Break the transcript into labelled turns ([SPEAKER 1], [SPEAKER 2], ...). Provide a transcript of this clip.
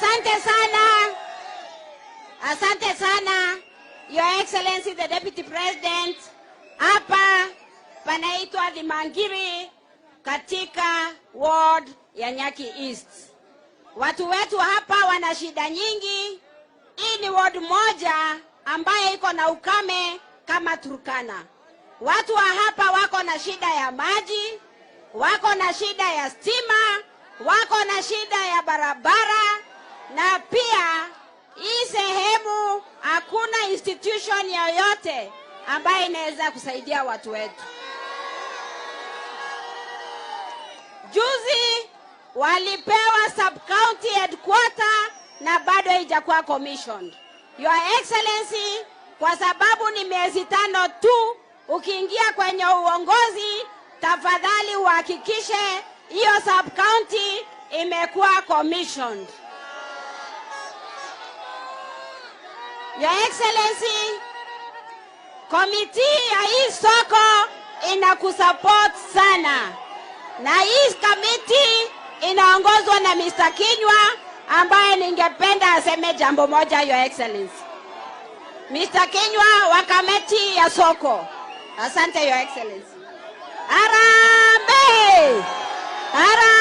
[SPEAKER 1] Asante sana. Asante sana, Your Excellency the Deputy President. Hapa panaitwa Dhimangiri katika ward ya Nyaki East. Watu wetu hapa wana shida nyingi. Hii ni ward moja ambaye iko na ukame kama Turkana. Watu wa hapa wako na shida ya maji, wako na shida ya stima, wako na shida ya barabara, na pia hii sehemu hakuna institution yoyote ambayo inaweza kusaidia watu wetu. Juzi walipewa sub county headquarter na bado haijakuwa commissioned. Your Excellency, kwa sababu ni miezi 5 tu ukiingia kwenye uongozi, tafadhali uhakikishe hiyo sub county imekuwa commissioned. Your Excellency, komiti ya hii soko inakusupport sana, na hii kamiti inaongozwa na Mr. Kinyua ambaye ningependa aseme jambo moja, Your Excellency. Mr. Kinyua wa kamati ya soko. Asante, Your Excellency. Harambee! Harambee!